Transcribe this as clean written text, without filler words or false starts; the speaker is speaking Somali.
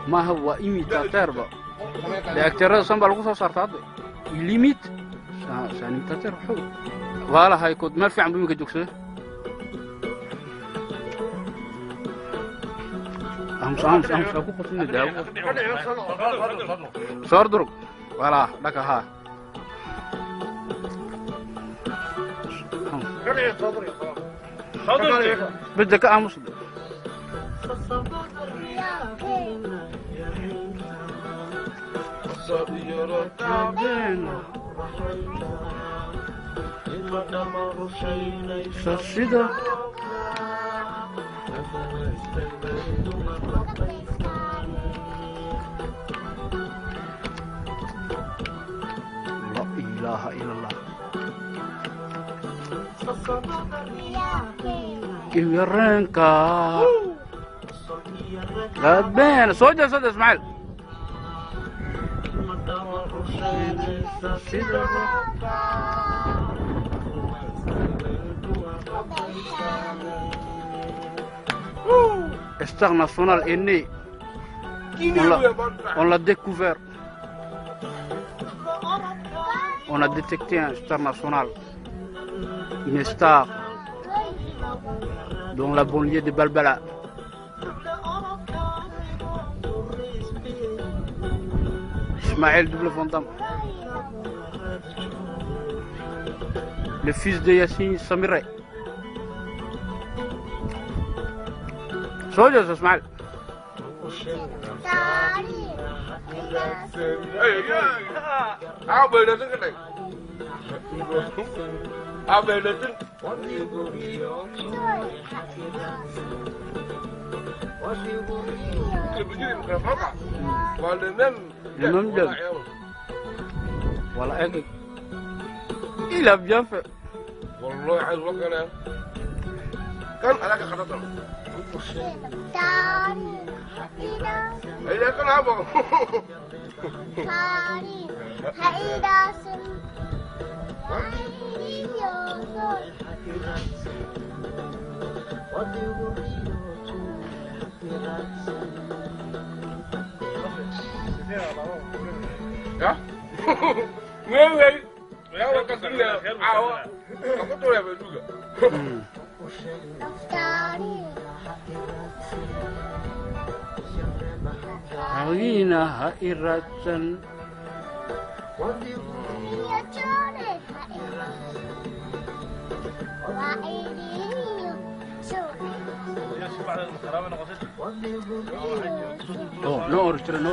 ما هو imitateur ba dee acteurada san baa lagu soo saartaa hadda limit c'est un imitateur xoog wala haykood meel fiican buu iminka joogsaday aamus aamus aamus ha ku qoslina dee soor durug wala dhaka haa بدك aamus. Sida la ilaha illallah Iyaranka Rabben soo jeeso Ismaaciil Star national est né. On l'a découvert. On a détecté un star national. Une star dans la banlieue de Balbala. Ismaël Double Vandam. Le fils de Yassine Samiré. Soo jeeso Ismaël. Le même job. Voilà, il a bien fait. Ha iradsan. Oh, no, no.